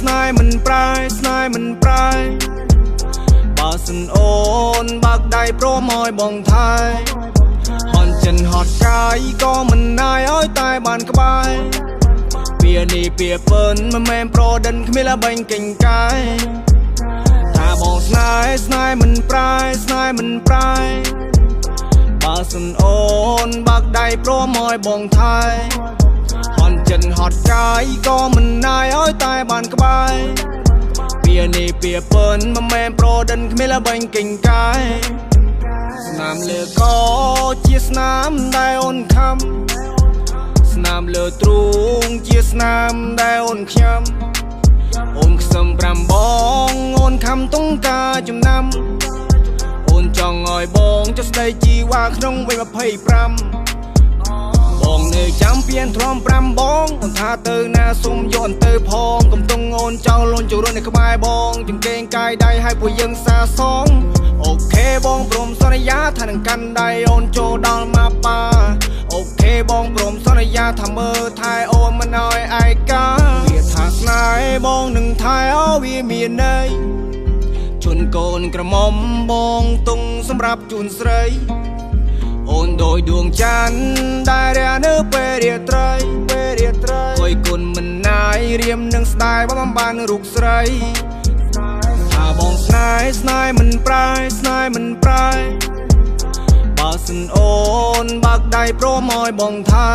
ស្នេហ៍មិនប្រែស្នេហ៍មិនប្រែបើសិនអូនបើកដៃព្រមឲ្យបងថែហន់ចិនហត់កាយក៏មិនណាយឲ្យតែបានក្បែរ ពៀនេះពៀពើនមិនមែនប្រដិនគ្មានល្បែងកេងកាយថាបងស្នេហ៍ស្នេហ៍មិនប្រែស្នេហ៍មិនប្រែបើសិនអូនបើកដៃព្រមឲ្យបងថែហន់ចិនហត់កាយក៏មិនណាយឲ្យតែបានក្បែរពៀនេះពៀពើនមិនមែនប្រដិនគ្មានល្បែងកេងកាយស្នាមលើកជាស្នាមដែលអូនខំស្នាមលើទ្រូងជាស្នាមដែលអូនខ្ញុំអូនខ្សឹមប្រាំបងអូនខំតុងការចំណាំអូនចង់ឲ្យបងចុះស្ដីជីវ៉ាក្នុងវ័យ25បងនៅចាំពៀនទ្រាំ5បងអូនថាទៅណាសុំយកទៅផងកំតុងអូនចោលអូនចូលនៅក្បែរបងចង្កេងកាយដៃឲ្យពួកយើងសាសងអូខេបងព្រមសន្យាថានឹងកាន់ដៃអូនចូលដល់ម៉ាប៉ាអូខេបងព្រមសន្យាថាមើលថែអូនមិនឲ្យឯកាវាថាស្នេហ៍បងនឹងថែអូវាមានន័យជូនកូនក្រមុំបងទុងសម្រាប់ជូនស្រីអូនដោយដួងច័ន្ទដែលរះនៅពេលរាត្រីពេលរាត្រីគយគុណមិនណាយរៀមនឹងស្ដាយបងបានរូបស្រីថាបងស្នេហ៍ស្នេហ៍មិនប្រែស្នេហ៍មិនប្រែបើសិនអូនបើកដៃព្រមឲ្យបងថែ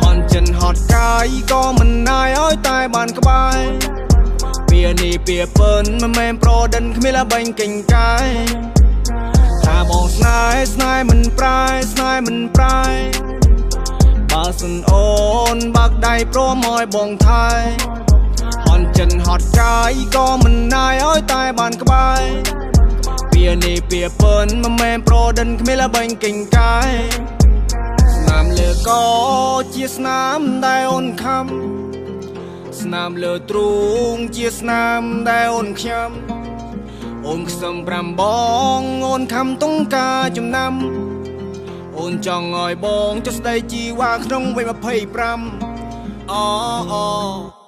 ហន់ចិនហត់កាយក៏មិនណាយឲ្យតែបានក្បែរពៀនេះពៀពើនមិនមែនប្រដិនគ្មានល្បែងកេងកាយថាបងស្នេហ៍ស្នេហ៍មិនប្រែស្នេហ៍មិនប្រែបើសិនអូនបើកដៃព្រមឲ្យបងថែហន់ចិនហត់កាយក៏មិនណាយឲ្យតែបានក្បែរពៀនេះពៀពើនមិនមែនប្រដិនគ្មានល្បែងកេងកាយស្នាមលើកជាស្នាមដែលអូនខំស្នាមលើទ្រូងជាស្នាមដែលអូនខ្ញុំអូនខ្សឹមប្រាំបងអូនខំតុងការចំណាំអូនចង់ឲ្យបងចុះស្ដីជីវ៉ាក្នុងវ័យ25អូអូ